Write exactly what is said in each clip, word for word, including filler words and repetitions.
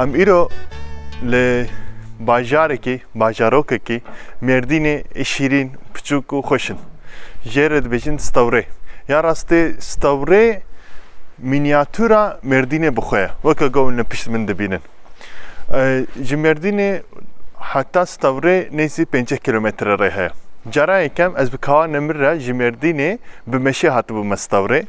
Em îro li bajarekî, bajarokekî Mêrdînê şîrîn, piçûk û xweş in. Jê re dibêjin Stewrê. Ya rastî Stewrê mînyatûra Mêrdînê bi xwe ye. Weke ku hûn li pişt min dibînin. E, ji Mêrdînê heta Stewrê nêzî pêncî kîlometre rê heye. Cara yekem ez bi kawa nemir re ji Mêrdînê bi meşê hatibûme Stewrê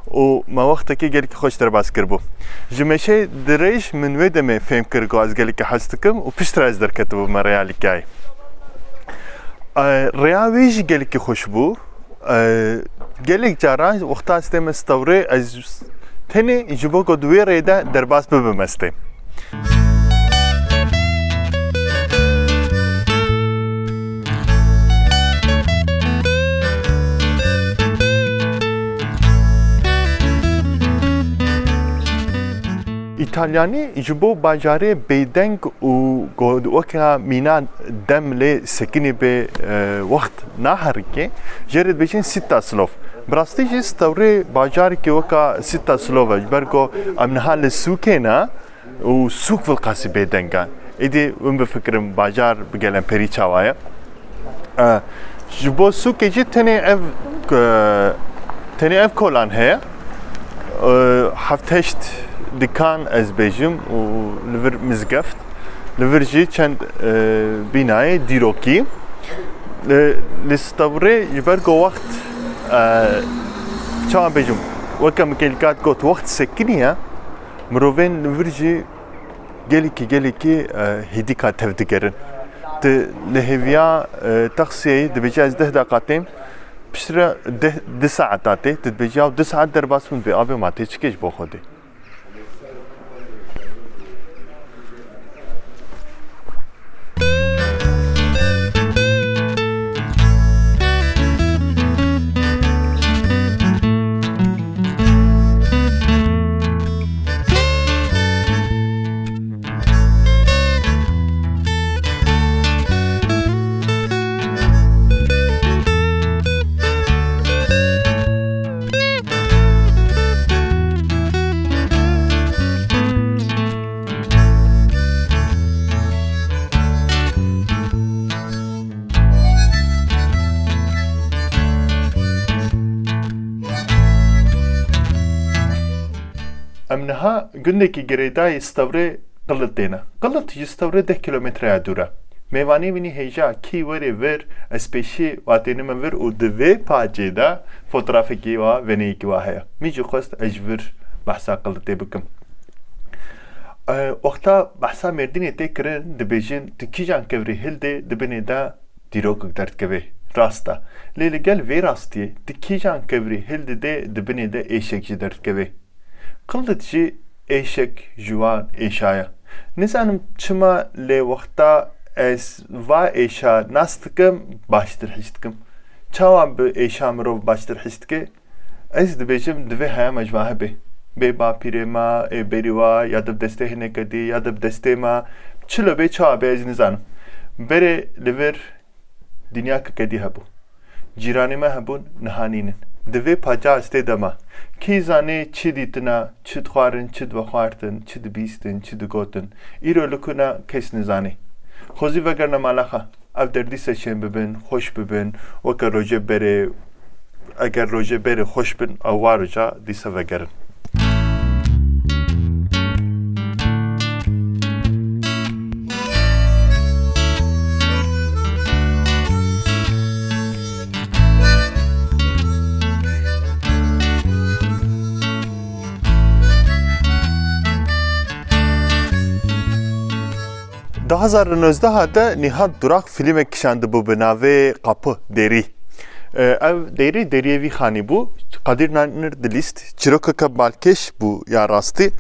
û me wextekî gelekî xweş derbas kiribû. Ji meşê dirêj min wê demê fêm kir ku ez gelekî hez dikim û piştre ez derketibûme rêya Lîkyayê. E, rêya wê jî gelekî xweş bû. E, gelek caran wexta ez tême Stewrê ez tenê ji bo ku di wê rê de derbas bibim ez têm. Îtalyanî ji bo bajarê bêdeng û go-, weke mîna dem lê sekinî bê, e, wext naherike, jê re dibêjin Sitta Slov. Bi rastî jî Stewrê bajarekî weka Sitta Slov e, ji ber ku em niha li sûkê ne û sûk vilqasî bêdeng e. Êdî hûn bifikirin bajar bi gelemperî çawa ye. E, ji bo sûkê jî tenê ev, e, tenê ev kolan heye. E, heft heşt dikan ez bêjim û li vir mizgeft, li vir jî çend, e, bînayê dîrokî. Li, li Stewrê ji ber ku wext, e, çawa bêjim, weke Michael Gatt got, wext sekinî ye, mirovên li vir jî gelekî, gelekî, e, hêdîka tev digerin. Tu li hêviya, e, taksiyê dibêje ez deh deqa têm, piştre deh, du saeta tê, tu dibêje ya du saet derbas min bê, abê ma tê çikê ji bo Xwedê. Em niha gundekî girêdayî Stewrê Qilit têne. Qilit ji Stewrê deh kîlometreya dûr e. Mêvanê wînî hêja kî werê vir, ez pêşî wa tênime vir û di vê pacê de fotografekî wa, veneyekî wa heye. Min jî xwest ez ji vir behsa Qilitê bikim. E, wexta behsa Mêrdînê tê kirin, dibêjin tu kîjan kevirî hildê, di binê de dîrokek derdikeve. Rast e. Lê li gel vê rastiyê, tu kîjan kevirî hildidê, di binê de êşek jî derdikeve. Qilit jî êşek ji wan êşa ye. Nizanim çima, lê wexta ez va êşa nas dikim, baştir his dikim. Çawa bi êşa mirov baştir his dike? Ez dibêjim, divê heya me ji van hebe. Bê bapîrê me, ê berî wa, ya di bi destê hineke dî, ya di bi destê me. Çilo bê, çawa bê, ez nizanim. Berê li vir dinyakeke dî hebû. Cîranê me hebûn, niha nînin. Di vê paca ez tê de me. Kî zanê çi dîtina, çi dixwarin, çi divexwartin, çi dibîstin, çi digotin. Îro li ku ne, kes nizanê. Xwezî vegerine mala xwe. Ev der dîsa şên bibin, xweş bibin, weke rojê berê, eger rojê berê xweş bin, ew wa roja dîsa vegerin. Du hazar û nozdeh de Nîhat Durak fîlmek kişandibû bi navê Kapı, Dêrî. E, ev dêrî, dêriyê vî xanî bû. Kadir Nanir dilîst. Çîrokeke balkêş bû ya rastî. E,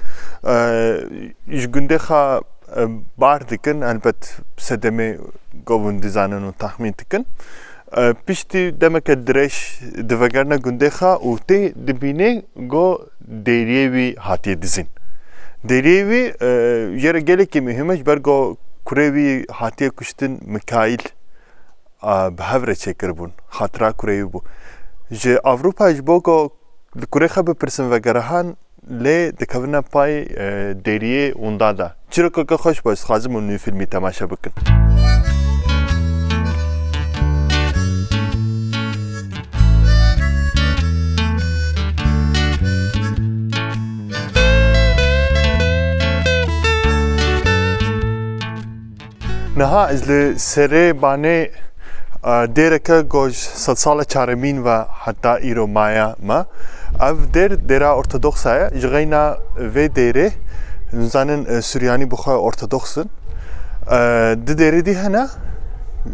ji gundê xwe, e, bar dikin. Helbet sedemê govûn dizanin û texmîn dikin. E, piştî demeke dirêj divegerine gundê xwe û tê dibîne go dêriyê wî hatiye dizîn. Dêriyê wî, e, jê re gelekî muhîm e, ji ber go kurê wî hatiye kuştin, Mikaîl, e, bi hev re çêkiribûn. Xatira kurê wî bû. Ji Ewropa ji bo go li kurê xwe bipirsin vegerihan, lê dikevine pay, e, dêriyê winda de. Çîrokeke xweş be, ez dixwazim hûn wî fîlmî temaşe bikin. Niha ez li serê banê, e, dêreke ku ji sedsala çaremîn ve heta îro maye me. Ev dêr, dêra ortodoksa ye. Ji xeyna vê dêrê, nizanin, e, Suryanî bi xwe ortodoks in. E, di dêrê dî hene.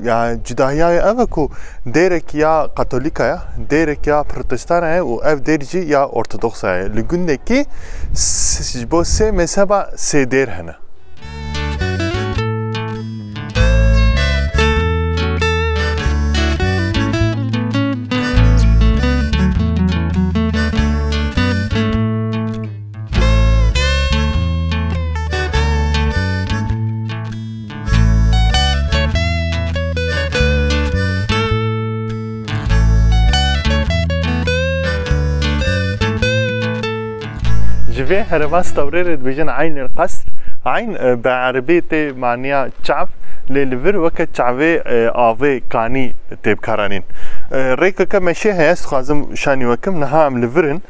Ya, cudahiya wê ev e ku dêrek ya katolîka ye, dêrek ya protestana ye û ev dêr jî ya ortodoksa ye. Li gundekî s-, ji bo sê mezheba sê dêr hene. Ji vê herêma stewrê re dibêjin Eyn el Qesr. Eyn, e, bi erebî tê maniya çav, lê li vir weke çavê, e, avê kanî tê bikaranîn. E, rêkeke meşê heye, ez dixwazim şanî we kim, niha em li vir in.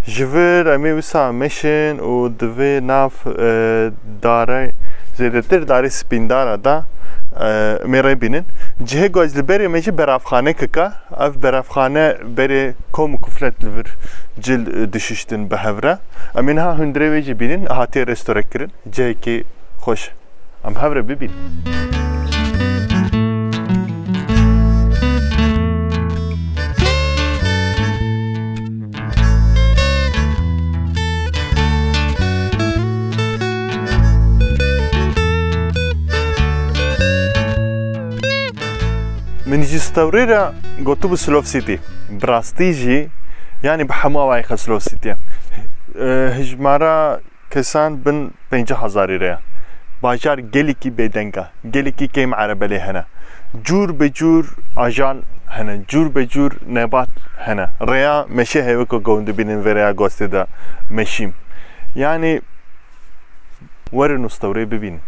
Ji vir em ê wisa meşin û di vê nav, e, dare, zêdetir darê spîndara da, e, em ê rê bînin. Cihê ku ez li berê me jî beravxanekeka, ev beravxane berê kom û kuflet li vir cil, e, dişiştin bi hev re. Em ê niha hundirê wê jî bînin, hatiye restore kirin. Cihekî xweş e. Em hev re bibînin. Min ji stewrê re gotibû Slow City. Bi rastî jî, yanî bi hemû awayî xwe Slow City ye. E, hijmara kesan bin pêncî hezarî re ye. Bajar gelekî bêdeng e, gelekî kêm erebe lê hene. Cûr be cûr ajan hene, cûr be cûr nebat hene. Rêya meşê heye, weke ku hûn dibînin vê rêya gostê de meşîm. Yanî werin û stewrê bibînin.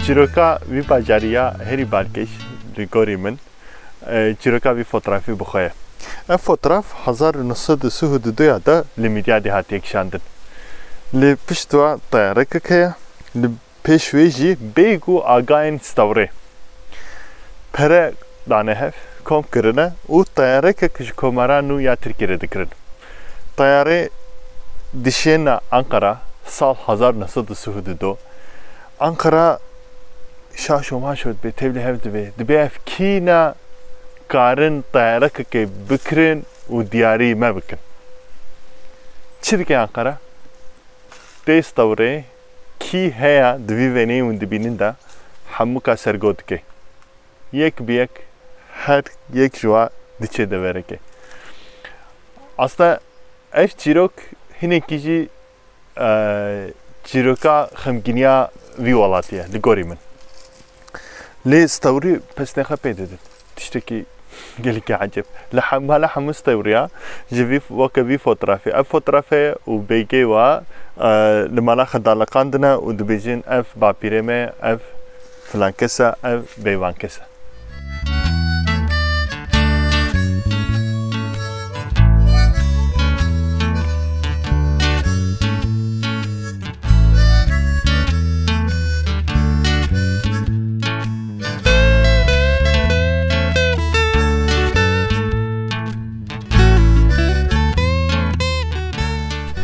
Çîroka vî bajarî ya herî balkêş li gorî min, e, çîroka vî fotrafî bi xwe ye. Ev fotraf hezar û neh sed û sih û du ya de li Midyadê hatiye kişandin. Li pişt wa teyarekek heye, li pêş wê jî bêg û agayên stewrê pere dane hev, kom kirine û teyarekek ji Komara Nû ya Tirkiyê re dikirin. Teyarê dişêne Ankara sal hezar neh sed û sih û du. Ankara şaş û maş dibe, tevlî hev dibe. Dibe ev kî ne karin teyarekekê bikirin û diyarî me bikin. Çi dike Ankara? Tê stewrê kî heye di vî wêneyê hûn dibînin de hemûka sergo dike. Yek bi yek her yek ji wa diçe deverekê. Aslında ev çîrok hinekî jî, e, çîroka xemgîniya vî welatî ye li gorî min. Lê stewrî pesnê xwe pê didin. Tiştekî gelekî ecêb. Li hem-, mala hemû stewriya ji vî, weke vî fotrafê. Ev fotrafe û bêgê wa, e, li mala xwe daliqandine û dibêjin, ev bapîrê me, ev filan kes e, ev bêvan kes e.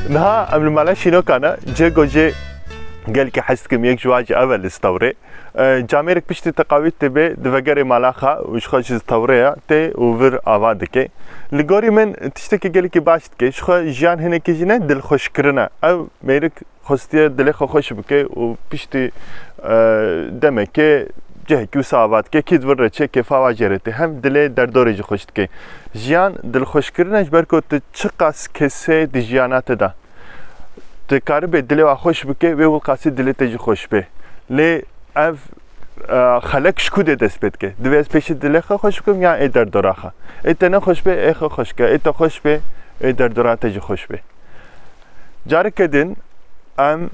Niha em li mala şînokan e, cihê ku jê gelkî hez dikim, yek ji wan jî ev e li stewrê. E, camêrek piştî teqawît dibe, divegerê mala xwe û ji xwe ji stewrê ye tê û vir ava dike. Li gorî min tiştekî gelekî baş dike. Ji xwe jiyan hinekî jî ne dilxweşkirin e. Ev mêrik xwestiye dilê xwe xweş bike û piştî, e, demekê cihekî wisa ava dike. Kî di vir re çê kêfa wa jê re tê. Hem dilê derdorê jî xweş dike. Jiyan dilxweşkirin e, ji ber ku tu çiqas kesê di jiyana te de dikaribê dilê wa xweş bike, wê wilqasî dilê te jî xweş be. Lê ev Xelek ji ku dê dest pê dike? Divê ez pêşî dilê xwe xweş bikim yan ê derdora xwe? Ê te nexweş bê, ê xwe xweş ke, ê te xweş bê, ê derdora te jî xweş bê. Careke din em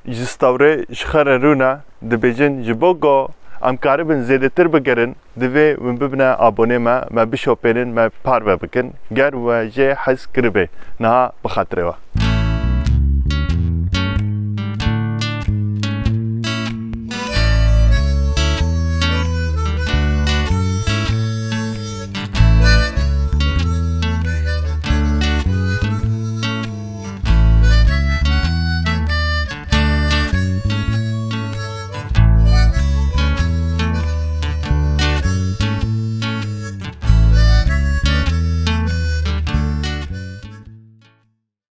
ji stawrê ji xwe re rûne dibêjin, ji bo ku em karibin zêdetir bigerin, divê hûn bibine abonê me, me bişopênin, me parve bikin. Ger we jê hez kiribê, niha bi xatirê we.